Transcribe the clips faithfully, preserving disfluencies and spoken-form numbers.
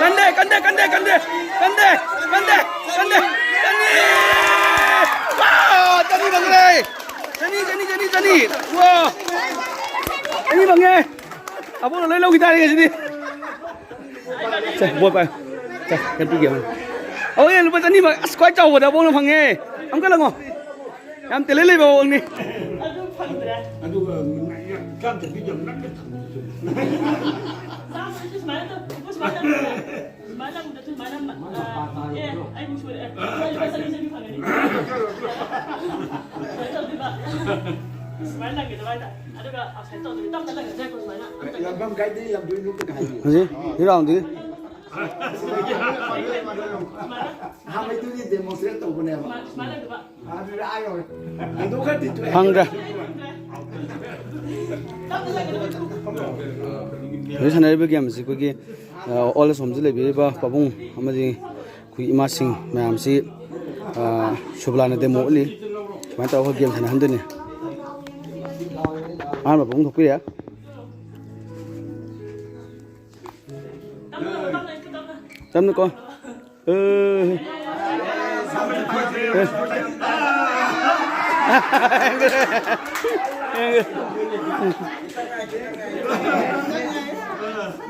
ꯀꯟꯗꯦ, ꯀꯟꯗꯦ, ꯀꯟꯗꯦ, ꯀꯟꯗꯦ, ꯀꯟꯗꯦ, ꯀꯟꯗꯦ, ꯀꯟꯗꯦ, ꯆꯅꯤ! ꯋꯥ! ꯆꯅꯤ ꯐꯪꯂꯦ! ꯆꯅꯤ, ꯆꯅꯤ, ꯆꯅꯤ, ꯆꯅꯤ! ꯋꯥ! ꯆꯅꯤ ꯐꯪꯉꯦ! ꯑꯕꯣꯛꯅ ꯂꯣꯏ ꯂꯧꯈꯤ ꯇꯥꯔꯦ ꯉꯁꯤꯗꯤ꯫ ꯁꯦ, ꯕꯣꯠ ꯄꯥꯏ꯫ ꯁꯦ, ꯈꯟꯕꯤꯒꯦ꯫ ꯑꯕꯣꯛ, ꯂꯨꯄꯥ ꯆꯅꯤ ꯐꯪ-, ꯑꯁ, ꯈ꯭ꯋꯥꯏ ꯆꯥꯎꯕꯗ ꯑꯕꯣꯛꯅ ꯐꯪꯉꯦ꯫ ꯑꯃꯨꯛꯀ ꯂꯪꯉꯣ꯫ ꯌꯥꯝ talent ꯂꯩꯕ ꯑꯕꯣꯛꯅꯤ꯫ ꯑꯗꯨ ꯐꯪꯗ꯭ꯔꯦ꯫ ꯑꯗꯨꯒ ꯆꯥꯝ ꯆꯠꯄꯤ ꯌꯥꯝ ꯅꯛꯅ ꯊꯝꯕꯗꯨ꯫ ꯆꯥꯝ ꯆꯠꯄꯤ ꯁꯨꯃꯥꯏꯅ ꯇꯧ-, ꯁꯨꯃꯥꯏꯅ ꯇꯧ-, ꯁꯨꯃꯥꯏꯅ ꯇꯧꯕꯗ ꯁꯨꯃꯥꯏꯅ, ꯑ, ꯑꯦ, ꯑꯩꯕꯨ ꯁꯣꯏꯔꯦ꯫ ꯑꯩ ꯂꯨꯄꯥ ꯆꯅꯤ ꯆꯅꯤ ꯐꯪꯒꯅꯤ꯫ ꯁꯨꯃꯥꯏꯅ ꯇꯧꯗꯣꯏꯕ꯫ ꯁꯨꯃꯥꯏꯅ ꯂꯪꯒꯗꯕ ꯍꯥꯏꯇꯥꯔꯦ꯫ ꯑꯗꯨꯒ ꯑꯥꯎꯠꯁꯥꯏꯠ ꯇꯧꯗꯣꯏꯕ꯫ ꯇꯞꯅ ꯂꯪꯉꯁꯦ ꯍꯥꯏꯀꯣ ꯁꯨꯃꯥꯏꯅ꯫ ꯑꯝꯇ ꯂꯪꯐꯝ ꯀꯥꯏꯗꯩ ꯂꯪꯗꯣꯏꯅꯣ ꯑꯝꯇ ꯍꯥꯏꯕꯤꯌꯨ꯫ ꯍꯧꯖꯤꯛ, ꯁꯤ roundꯗꯒꯤ꯫ ꯁꯨꯃꯥꯏꯅ꯫ ꯑꯍꯥꯟꯕꯩꯗꯨꯗꯤ demonstrate ꯇꯧꯕꯅꯦꯕ꯫ ꯁꯨꯃꯥꯏꯅ, ꯁꯨꯃꯥꯏꯅ ꯂꯪꯗꯣꯏꯕ꯫ ꯑꯗꯨꯗꯤ ꯑꯥ ꯌꯧꯔꯦ꯫ ꯍꯦꯟꯗꯣꯛꯈ꯭ꯔꯗꯤ ꯇꯣꯛꯑꯦ꯫ ꯐꯪꯗ꯭ꯔꯦ꯫ ꯍꯧꯖꯤꯛ ꯁꯥꯟꯅꯔꯤꯕ game ꯑꯁꯤ ꯑꯩꯈꯣꯏꯒꯤ, ꯑ, old age homeꯗ ꯂꯩꯕꯤꯔꯤꯕ ꯄꯥꯕꯨꯡ ꯑꯃꯗꯤ ꯑꯩꯈꯣꯏ ꯏꯃꯥꯁꯤꯡ ꯃꯌꯥꯝꯁꯤ, ꯑ, ꯁꯨꯕꯂꯥꯅ demo ꯎꯠꯂꯤ꯫ ꯁꯨꯃꯥꯏꯅ ꯇꯧꯔꯒ game ꯁꯥꯟꯅꯍꯟꯗꯣꯏꯅꯤ꯫ ꯑꯍꯥꯟꯕ ꯄꯥꯕꯨꯡ ꯊꯣꯛꯄꯤꯔꯦ꯫ ꯇꯞꯅꯀꯣ꯫ ꯑꯦ꯫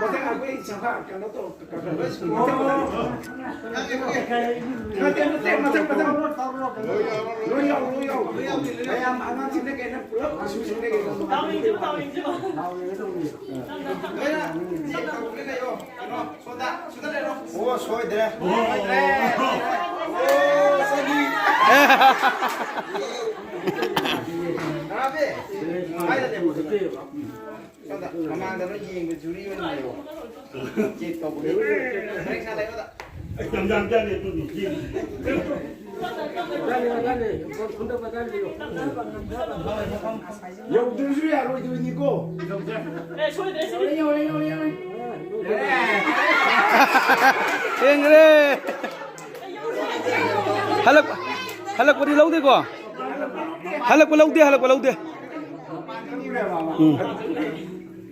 ꯃꯊꯪ ꯑꯩꯈꯣꯏ ꯁꯚꯥ ꯀꯩꯅꯣ ꯇꯧ-, ꯅꯠꯇꯦ, ꯅꯠꯇꯦ, ꯃꯊꯪ, ꯃꯊꯪ꯫ ꯂꯣꯏ ꯌꯥꯎ, ꯂꯣꯏ ꯌꯥꯎ꯫ ꯃꯌꯥꯝ ꯑꯉꯥꯡꯁꯤꯡꯗ ꯀꯩꯅꯣ ꯄꯨꯂꯞ ꯏꯁꯨꯁꯤꯡꯗ ꯀꯩꯅꯣ꯫ ꯂꯣꯏꯅ ꯆꯦꯛ ꯇꯧꯔꯒ ꯂꯩꯌꯣ꯫ ꯀꯩꯅꯣ, ꯁꯣꯝꯗ, ꯁꯤꯗ ꯂꯩꯔꯣ꯫ ꯑꯣ, ꯁꯣꯏꯗ꯭ꯔꯦ꯫ ꯁꯣꯏꯗ꯭ꯔꯦ꯫ ꯑꯣ, ꯆꯅꯤ꯫ ꯀꯅꯥꯕꯤ? ꯀꯥꯏꯗ ꯂꯩꯕ? ꯁꯣꯝꯗ, ꯃꯃꯥꯡꯗ ꯅꯣꯏ ꯌꯦꯡꯕ ꯖꯨꯔꯤ ꯑꯣꯏꯅ ꯂꯩꯔꯣ꯫ ꯆꯦꯛ ꯇꯧꯕꯒꯤ꯫ ꯄꯔꯤꯈꯥ ꯂꯩꯕꯗ꯫ ꯌꯥꯝ ꯌꯥꯝ ꯆꯥꯅꯤ ꯑꯗꯨꯗꯤ꯫ ꯌꯧꯗ꯭ꯔꯁꯨ ꯌꯥꯔꯣꯏꯗꯣꯏꯅꯤꯀꯣ꯫ ꯑꯦ, ꯁꯣꯏꯗ꯭ꯔꯦ, ꯁꯤꯗꯤ꯫ ꯌꯧꯔꯦ, ꯌꯧꯔꯦ, ꯌꯧꯔꯦ, ꯌꯧꯔꯦ꯫ ꯊꯦꯡꯈ꯭ꯔꯦ꯫ ꯍꯜꯂꯛ-, ꯍꯜꯂꯛꯄꯗꯤ ꯂꯧꯗꯦꯀꯣ? ꯍꯜꯂꯛꯄ ꯂꯧꯗꯦ, ꯍꯜꯂꯛꯄ ꯂꯧꯗꯦ꯫ ꯎꯝ꯫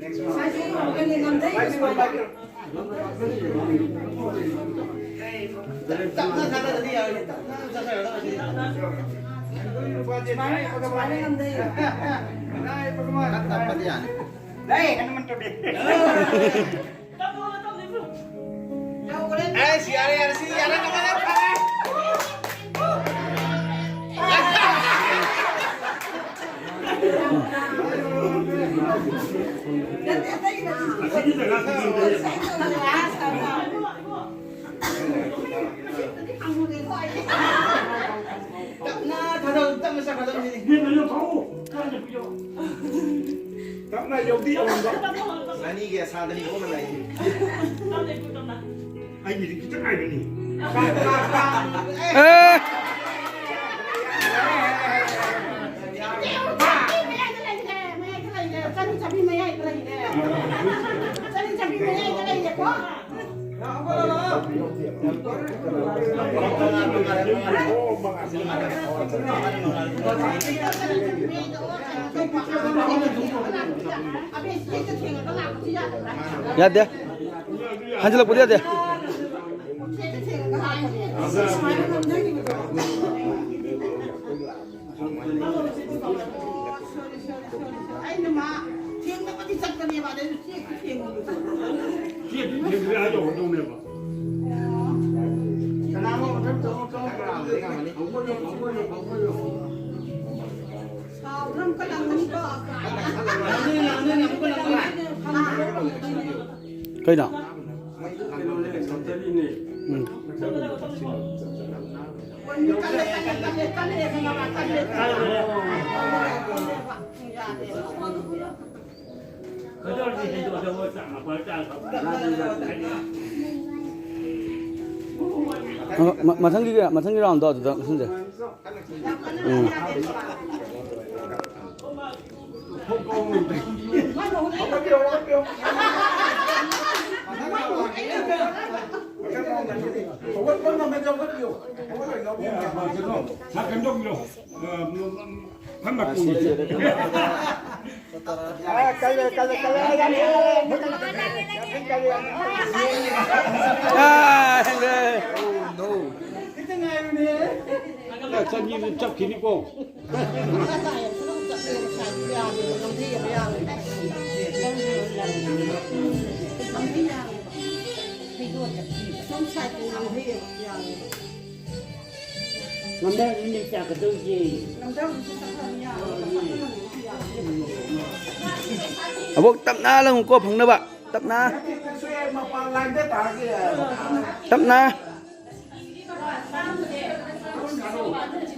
ꯉꯁꯥꯏꯁꯨ ꯀꯔꯤ ꯉꯝꯗꯩ ꯁꯨꯃꯥꯏꯅ꯫ ꯇꯞꯅ ꯊꯥꯗꯔꯗꯤ ꯌꯥꯔꯣꯏ, ꯇꯞꯅ ꯆꯠꯈ꯭ꯔꯒꯗꯕꯅꯤ꯫ ꯁꯨꯃꯥꯏꯅ, ꯁꯨꯃꯥꯏꯅ ꯉꯝꯗꯩ꯫ ꯈꯔ ꯇꯞꯄꯗꯤ ꯌꯥꯅꯤ꯫ ꯂꯩ, ꯍꯅꯨꯃꯟ ꯇꯣꯕꯤ꯫ ꯑꯦꯁ, ꯌꯥꯔꯦ, ꯌꯥꯔꯦ, ꯁꯤ ꯌꯥꯔꯦ, ꯀꯃꯥꯏꯅ ꯐꯔꯦ? ꯇꯞꯅ ꯊꯥꯗꯧ, ꯇꯞꯅ ꯆꯠꯀꯗꯧꯅꯤꯅꯦ꯫ ꯇꯞꯅ ꯌꯧꯗꯤ ꯌꯧꯍꯟꯕ꯫ ꯑꯅꯤꯒꯤ ꯑꯁꯥꯗꯅꯤ ꯀꯣ ꯃꯅꯥꯏꯁꯦ꯫ ꯑꯩꯒꯤꯗꯤ ꯈꯤꯇꯪ ꯉꯥꯏꯕꯅꯤ꯫ ꯑꯦ! ꯆꯅꯤ ꯆꯥꯕꯤ ꯃꯌꯥꯏꯗ ꯂꯩꯔꯦ꯫ ꯆꯅꯤ ꯆꯥꯕꯤ ꯃꯌꯥꯏꯗ ꯂꯩꯔꯦꯀꯣ꯫ ꯌꯥꯗꯦ꯫ ꯍꯟꯖꯤꯜꯂꯛꯄꯗꯤ ꯌꯥꯗꯦ꯫ ꯑꯩꯅ ꯃꯥ ꯊꯦꯡꯅꯕꯗꯤ ꯆꯠꯄꯅꯦꯕ, ꯑꯗꯩꯗ ꯆꯦꯛꯇꯤ ꯊꯦꯡꯉꯨꯕꯗꯣ꯫ ꯆꯦꯛꯇꯤ ꯊꯦꯡꯗ꯭ꯔꯤ ꯍꯥꯏ ꯌꯧꯔꯗꯧꯅꯦꯕ꯫ ꯀꯅꯥꯅꯣ ꯑꯣꯗꯔ ꯇꯧꯔ ꯀꯔꯝ ꯀꯅꯥ? ꯁꯥꯎꯕ꯭ꯔꯥ ꯑꯃꯨꯛꯀ ꯂꯪꯒꯅꯤꯀꯣ꯫ ꯀꯩꯅꯣ? ꯎꯝ꯫ ꯃ-, ꯃ-, ꯃꯊꯪꯒꯤ, ꯃꯊꯪꯒꯤ ꯔꯥꯎꯟꯗꯣ ꯑꯗꯨꯗ ꯁꯤꯟꯁꯦ꯫ ꯎꯝ꯫ ꯍꯧꯒꯠꯄ ꯉꯝꯃꯦ, ꯍꯧꯒꯠꯄꯤꯌꯨ꯫ ꯍꯧꯒꯠꯂꯣ, ꯂꯧꯕꯤꯌꯨ꯫ ꯁꯥ ꯀꯩꯅꯣ ꯇꯧꯕꯤꯔꯣ꯫ ꯑ, ꯐꯝ ꯃꯇꯣꯟꯗ꯫ ꯑꯥ, ꯀꯜꯂꯦ, ꯀꯜꯂꯦ, ꯀꯜꯂꯦ, ꯌꯥꯝ ꯀꯜꯂꯦ, ꯌꯥꯝ ꯀꯜꯂꯦ, ꯌꯥꯝ ꯀꯜꯂꯦ꯫ ꯑꯥ, ꯍꯦꯟꯒ꯭ꯔꯦ꯫ ꯑꯥ, ꯆꯠꯈꯤꯅꯤꯀꯣ꯫ ꯑꯕꯣꯛ, ꯇꯞꯅ ꯂꯪꯉꯨꯀꯣ, ꯐꯪꯅꯕ꯫ ꯇꯞꯅ꯫ ꯇꯞꯅ꯫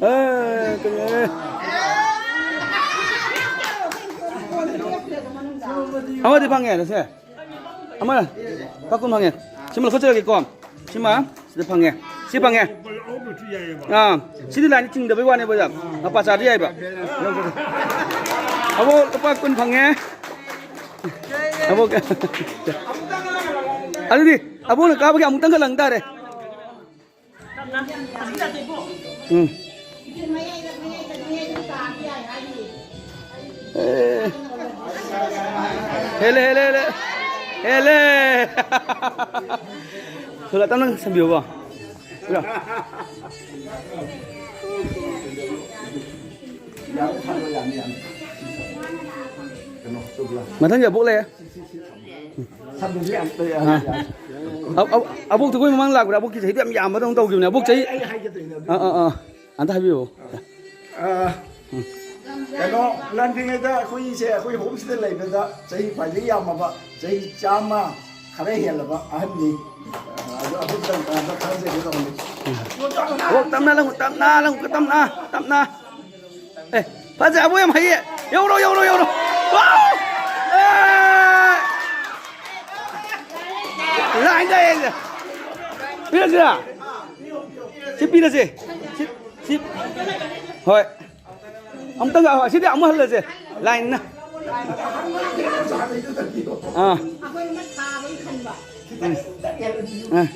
ꯑꯦ, ꯀꯩꯅꯣ, ꯑꯦ꯫ ꯑꯃꯗꯤ ꯐꯪꯉꯦ, ꯁꯦ꯫ ꯑꯃ, ꯂꯨꯄꯥ ꯀꯨꯟ ꯐꯪꯉꯦ꯫ ꯁꯤꯃ ꯂꯧꯈꯠꯆꯔꯒꯦꯀꯣ꯫ ꯁꯤꯃ ꯁꯤꯗ ꯐꯪꯉꯦ꯫ ꯁꯤ ꯐꯪꯉꯦ꯫ ꯑꯥ, ꯁꯤꯗꯤ ꯂꯥꯏꯟꯗ ꯆꯤꯡꯗꯕꯩ ꯋꯥꯅꯦꯕ, ꯑꯣꯖꯥ꯫ ꯃꯄꯥ ꯆꯥꯗꯤ ꯌꯥꯏꯕ꯫ ꯑꯕꯣꯛ, ꯂꯨꯄꯥ ꯀꯨꯟ ꯐꯪꯉꯦ꯫ ꯑꯕꯣꯛ꯫ ꯑꯗꯨꯗꯤ ꯑꯕꯣꯛꯅ ꯀꯥꯕꯒꯤ ꯑꯃꯨꯛꯇꯪꯒ ꯂꯪ ꯇꯥꯔꯦ꯫ ꯎꯝ꯫ ꯑꯦ꯫ ꯍꯦꯜꯂꯦ, ꯍꯦꯜꯂꯦ, ꯍꯦꯜꯂꯦ꯫ ꯍꯦꯜꯂꯦ꯫ ꯊꯨꯂꯥ ꯇꯞꯅ ꯁꯝꯕꯤꯌꯨꯀꯣ꯫ ꯊꯨꯂꯥ꯫ ꯃꯊꯪꯒꯤ ꯑꯕꯣꯛ ꯂꯩ꯫ ꯑ, ꯑ, ꯑꯕꯣꯛꯇꯣ ꯑꯩꯈꯣꯏ ꯃꯃꯥꯡ ꯂꯥꯛꯄꯗ ꯑꯕꯣꯛꯀꯤ ꯆꯍꯤꯗꯤ ꯌꯥꯝ ꯌꯥꯝꯕꯗꯧꯅ ꯇꯧꯈꯤꯕꯅꯦ꯫ ꯑꯕꯣꯛ ꯆꯍꯤ ꯑꯩ ꯍꯥꯏꯒꯦ ꯇꯧꯔꯤꯅꯦ, ꯑꯕꯣꯛ ꯑꯥ, ꯑꯥ, ꯑꯥ꯫ ꯑꯝꯇ ꯍꯥꯏꯕꯤꯌꯨ꯫ ꯑꯥ, ꯀꯩꯅꯣ, ꯂꯥꯟꯗ꯭ꯔꯤꯉꯩꯗ ꯑꯩꯈꯣꯏꯁꯦ, ꯑꯩꯈꯣꯏ ꯍꯣꯝꯁꯤꯗ ꯂꯩꯕꯗ ꯆꯍꯤ ꯈ꯭ꯋꯥꯏꯗꯒꯤ ꯌꯥꯝꯃꯕ, ꯆꯍꯤ ꯆꯥꯝꯃ ꯈꯔ ꯍꯦꯜꯂꯕ ꯑꯍꯟꯅꯤ꯫ ꯑꯗꯣ ꯑꯗꯨꯝꯇꯪ ꯀꯩꯅꯣ ꯈꯟꯅꯖꯒꯦ ꯇꯧꯕꯅꯤ꯫ ꯑꯣ, ꯇꯞꯅ ꯂꯪꯉꯨ, ꯇꯞꯅ ꯂꯪꯉꯨ, ꯇꯞꯅ, ꯇꯞꯅ꯫ ꯑꯦ, ꯐꯖꯩ, ꯑꯕꯣꯛ ꯌꯥꯝ ꯍꯩꯌꯦ꯫ ꯌꯧꯔꯣ, ꯌꯧꯔꯣ, ꯌꯧꯔꯣ꯫ ꯋꯥꯎ! ꯑꯦ! ꯂꯥꯏꯟꯗ ꯌꯦꯡꯁꯦ꯫ ꯄꯤꯔꯁꯤꯔꯥ? ꯁꯤ ꯄꯤꯔꯁꯦ꯫ ꯁꯤ, ꯁꯤ꯫ ꯍꯣꯏ꯫ ꯑꯃꯨꯛꯇꯪ, ꯑꯁꯤꯗꯤ ꯑꯃꯨꯛ ꯍꯜꯂꯁꯦ꯫ ꯂꯥꯏꯟꯅ꯫ ꯑꯥ꯫ ꯎꯝ꯫ ꯑꯥ꯫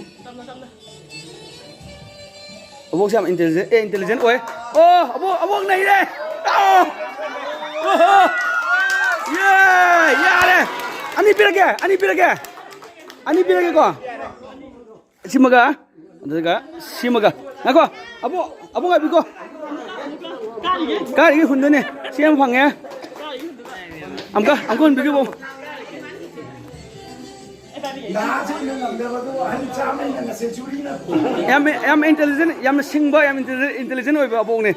ꯑꯕꯣꯛꯁꯦ ꯌꯥꯝ intelligent, ꯑꯦ, intelligent ꯑꯣꯏ꯫ ꯑꯣ, ꯑꯕꯣꯛ, ꯑꯕꯣꯛ ꯅꯩꯔꯦ꯫ ꯑꯣ! ꯑꯣꯍꯣ! ꯌꯦ! ꯌꯥꯔꯦ! ꯑꯅꯤ ꯄꯤꯔꯒꯦ! ꯑꯅꯤ ꯄꯤꯔꯒꯦ! ꯑꯅꯤ ꯄꯤꯔꯒꯦꯀꯣ꯫ ꯁꯤꯃꯒ, ꯑꯗꯨꯒ ꯁꯤꯃꯒ꯫ ꯉꯥꯏꯈꯣ, ꯑꯕꯣꯛ, ꯑꯕꯣꯛ ꯉꯥꯏꯕꯤꯀꯣ꯫ ꯀꯥꯔꯤꯒꯤ ꯍꯨꯟꯗꯣꯏꯅꯦ꯫ ꯁꯤ ꯑꯃ ꯐꯪꯉꯦ꯫ ꯑꯃꯨꯛꯀ, ꯑꯃꯨꯛꯀ ꯍꯨꯟꯕꯤꯒꯦ, ꯑꯕꯣꯛ꯫ ꯌꯥꯝ, ꯌꯥꯝ intelligent, ꯌꯥꯝꯅ ꯁꯤꯡꯕ, ꯌꯥꯝ intelligent, intelligent ꯑꯣꯏꯕ ꯑꯕꯣꯛꯅꯦ꯫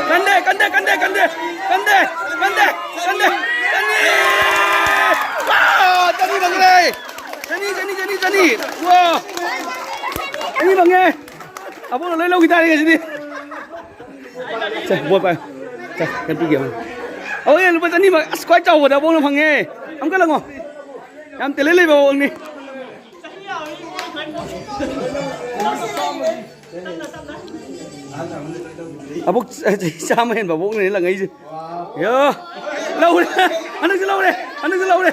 ꯀꯟꯗꯦ, ꯀꯟꯗꯦ, ꯀꯟꯗꯦ, ꯀꯟꯗꯦ, ꯀꯟꯗꯦ, ꯀꯟꯗꯦ, ꯀꯟꯗꯦ, ꯀꯟꯗꯦ꯫ ꯋꯥ! ꯆꯅꯤ ꯐꯪꯂꯦ꯫ ꯆꯅꯤ, ꯆꯅꯤ, ꯆꯅꯤ, ꯆꯅꯤ꯫ ꯋꯥ! ꯆꯅꯤ ꯐꯪꯉꯦ꯫ ꯑꯕꯣꯛꯅ ꯂꯣꯏ ꯂꯧꯈꯤ ꯇꯥꯔꯦ ꯉꯁꯤꯗꯤ꯫ ꯁꯦ, ꯕꯣꯜ ꯄꯥꯏ꯫ ꯁꯦ, ꯀꯩꯅꯣ ꯄꯤꯒꯦ꯫ ꯑꯧ, ꯑꯦ, ꯂꯨꯄꯥ ꯆꯅꯤ ꯐꯪ-, ꯑꯁ, ꯈ꯭ꯋꯥꯏ ꯆꯥꯎꯕꯗ ꯑꯕꯣꯛꯅ ꯐꯪꯉꯦ꯫ ꯑꯃꯨꯛꯀ ꯂꯪꯉꯣ꯫ ꯌꯥꯝ talent ꯂꯩꯕ ꯑꯕꯣꯛꯅꯤ꯫ ꯑꯕꯣꯛ ꯆꯍꯤ ꯆꯥꯝꯃ ꯍꯦꯟꯕ ꯑꯕꯣꯛꯅꯅꯦ ꯂꯪꯉꯛꯏꯁꯦ꯫ ꯌꯣ꯫ ꯂꯧꯔꯦ꯫ ꯍꯟꯗꯛꯁꯨ ꯂꯧꯔꯦ꯫ ꯍꯟꯗꯛꯁꯨ ꯂꯧꯔꯦ꯫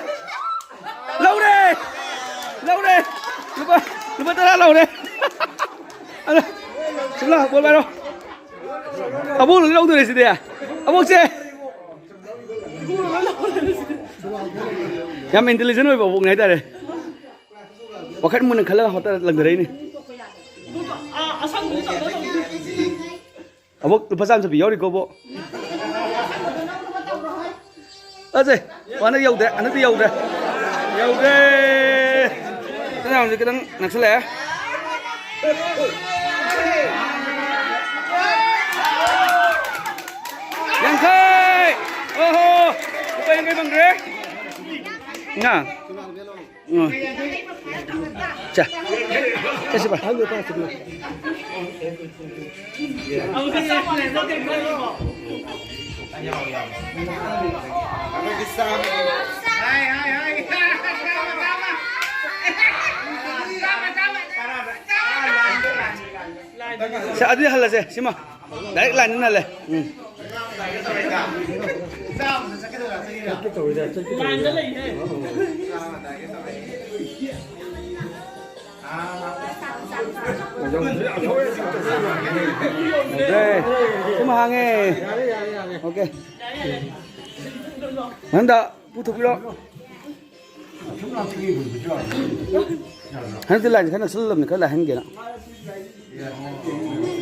ꯂꯧꯔꯦ! ꯂꯧꯔꯦ! ꯂꯨꯄꯥ, ꯂꯨꯄꯥ ꯇꯔꯥ ꯂꯧꯔꯦ! ꯑꯗ, ꯁꯤꯂꯥ, ꯕꯣꯜ ꯄꯥꯏꯔꯣ꯫ ꯑꯕꯣꯛꯅ ꯂꯧꯗꯣꯔꯦ ꯁꯤꯗꯤ꯫ ꯑꯕꯣꯛꯁꯦ! ꯌꯥꯝ intelligent ꯑꯣꯏꯕ ꯑꯕꯣꯛꯅꯦ ꯍꯥꯏꯇꯥꯔꯦ꯫ ꯋꯥꯈꯜ ꯃꯨꯟꯅ ꯈꯜꯂꯒ ꯍꯣꯠꯅ ꯂꯪꯊꯔꯛꯏꯅꯦ꯫ ꯑꯕꯣꯛ, ꯂꯨꯄꯥ ꯆꯥꯝꯃ ꯆꯠꯄꯤ ꯌꯥꯎꯔꯤꯀꯣ, ꯑꯕꯣꯛ? ꯑꯁꯦ, ꯍꯟꯗꯛ ꯌꯧꯗ꯭ꯔꯦ, ꯍꯟꯗꯛꯇꯤ ꯌꯧꯗ꯭ꯔꯦ꯫ ꯌꯧꯗ꯭ꯔꯦ꯫ ꯈꯤꯇꯪ ꯌꯥꯝꯁꯤ, ꯈꯤꯇꯪ ꯅꯛꯁꯤꯜꯂꯛꯑꯦ꯫ ꯌꯥꯡꯈꯩ! ꯑꯣꯍꯣ! ꯂꯨꯄꯥ ꯌꯥꯡꯈꯩ ꯐꯪꯈ꯭ꯔꯦ꯫ ꯉꯥ꯫ ꯎꯝ꯫ ꯆꯥ꯫ ꯆꯠꯁꯤ ꯚꯥꯏ꯫ ꯁꯦ, ꯑꯗꯨꯗꯤ ꯍꯜꯂꯁꯦ, ꯁꯤꯃ꯫ Direct line ꯅ ꯍꯜꯂꯦ꯫ ꯎꯝ꯫ Okay. ꯁꯨꯝ ꯍꯥꯡꯉꯦ꯫ Okay. ꯃꯊꯪꯗ ꯄꯨꯊꯣꯛꯄꯤꯔꯣ꯫ ꯍꯟꯗꯛꯇꯤ ꯂꯥꯏꯟꯁꯦ ꯈꯔ ꯅꯛꯁꯜꯂꯕꯅꯤ, ꯈꯔ ꯂꯥꯏꯍꯟꯒꯦꯅ꯫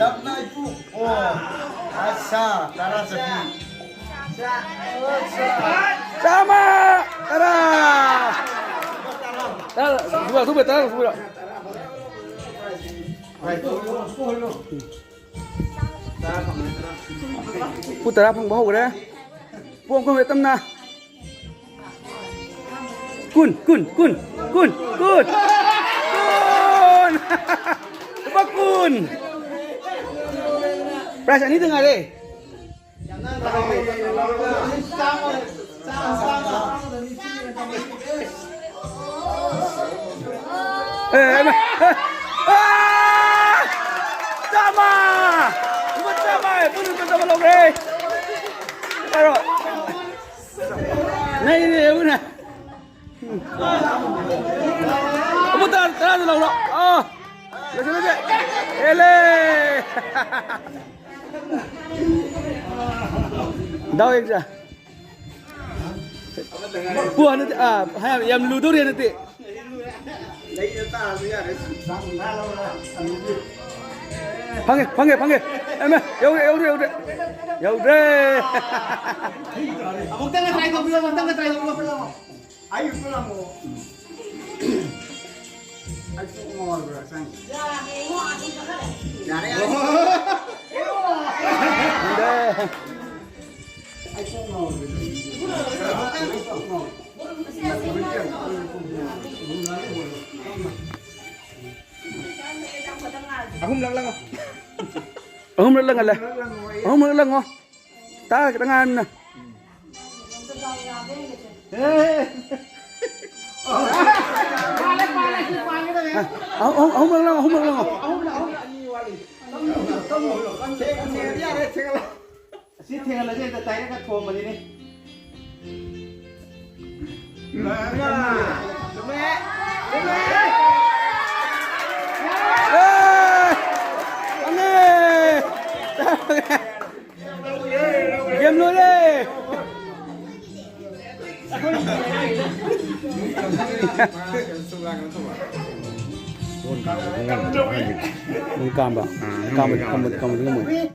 ꯇꯞꯅ ꯏꯄꯨ꯫ ꯑꯣ꯫ ꯑꯠꯁꯥ, ꯇꯔꯥ ꯆꯠꯄꯤ꯫ ꯆꯥꯝꯃ! ꯇꯔꯥ! ꯇꯔꯥ, ꯊꯨꯕ, ꯊꯨꯕ, ꯇꯔꯥ, ꯊꯨꯕ꯫ ꯄꯨ ꯇꯔꯥ ꯐꯪꯕ ꯍꯧꯈ꯭ꯔꯦ꯫ ꯄꯨ ꯑꯃ ꯈꯪꯗꯦ ꯇꯝꯅ꯫ ꯀꯨꯟ, ꯀꯨꯟ, ꯀꯨꯟ, ꯀꯨꯟ, ꯀꯨꯟ꯫ ꯀꯨꯟ! ꯂꯨꯄꯥ ꯀꯨꯟ! ꯄ꯭ꯔꯥꯏꯁ ꯑꯅꯤꯗ ꯉꯥꯏꯔꯦ꯫ ꯑꯦ, ꯑꯦ, ꯑꯦ, ꯑꯥ! ꯆꯥꯝꯃ! ꯂꯨꯄꯥ ꯆꯥꯝꯃ! ꯄꯨꯟꯅ ꯂꯨꯄꯥ ꯆꯥꯝꯃ ꯂꯧꯈ꯭ꯔꯦ꯫ ꯌꯥꯔꯣ? ꯅꯩꯔꯦ, ꯌꯦꯡꯉꯨꯅꯦ꯫ ꯑꯃꯨꯛ ꯇꯔꯥ, ꯇꯔꯥꯗ ꯂꯧꯔꯣ꯫ ꯑꯥ, ꯂꯣꯏꯁꯤꯜꯂꯁꯦ꯫ ꯍꯦꯜꯂꯦ꯫ ꯗꯥꯎ ꯌꯦꯡꯁꯦ꯫ ꯄꯨ ꯍꯟꯗꯛꯇꯤ, ꯑꯥ, ꯌꯥꯝ ꯂꯨꯗꯧꯔꯤ ꯍꯟꯗꯛꯇꯤ꯫ ꯐꯪꯉꯦ, ꯐꯪꯉꯦ, ꯐꯪꯉꯦ꯫ ꯑꯦ, ꯃꯦ, ꯌꯧꯔꯦ, ꯌꯧꯔꯦ, ꯌꯧꯔꯦ꯫ ꯌꯧꯗ꯭ꯔꯦ꯫ ꯑꯃꯨꯛꯇꯪꯒ try ꯇꯧꯕꯤꯔꯣ, ꯑꯃꯨꯛꯇꯪꯒ try ꯇꯧꯕꯤꯔꯣ꯫ ꯑꯩ ꯄꯨꯂꯞ ꯑꯃꯨꯛ꯫ ꯑꯩ ꯄꯨꯛ ꯉꯥꯎꯔꯕ꯭ꯔꯥ ꯈꯪꯗꯦ꯫ ꯌꯥꯔꯦ, ꯌꯥꯔꯦ꯫ ꯑꯩ ꯄꯨꯛ ꯉꯥꯎꯔꯕ꯭ꯔꯥ? ꯑꯩ ꯄꯨꯛ ꯉꯥꯎꯔꯕ꯭ꯔꯥ? ꯑꯍꯨꯝꯂꯛ ꯂꯪꯉꯣ꯫ ꯑꯍꯨꯝꯂꯛ ꯂꯪꯍꯜꯂꯦ꯫ ꯑꯍꯨꯝꯂꯛ ꯂꯪꯉꯣ꯫ ꯇꯔꯥ ꯈꯤꯇꯪ ꯉꯥꯏꯔꯝꯅ꯫ ꯑꯍꯨꯝ, ꯑꯍꯨꯝ, ꯑꯍꯨꯝꯂꯛ ꯂꯪꯉꯣ, ꯑꯍꯨꯝꯂꯛ ꯂꯪꯉꯣ꯫ ꯑꯁꯤ ꯊꯦꯡꯍꯜꯂꯁꯦ, ꯍꯦꯛꯇ direct ꯊꯣꯝꯕꯅꯤꯅꯦ꯫ ꯅꯪ ꯀꯥꯝꯕ? ꯑꯥ, ꯀꯥꯝꯕꯗꯤ, ꯀꯥꯝꯕꯗꯤ, ꯀꯥꯝꯕꯗꯤ ꯉꯝꯃꯣꯏ꯫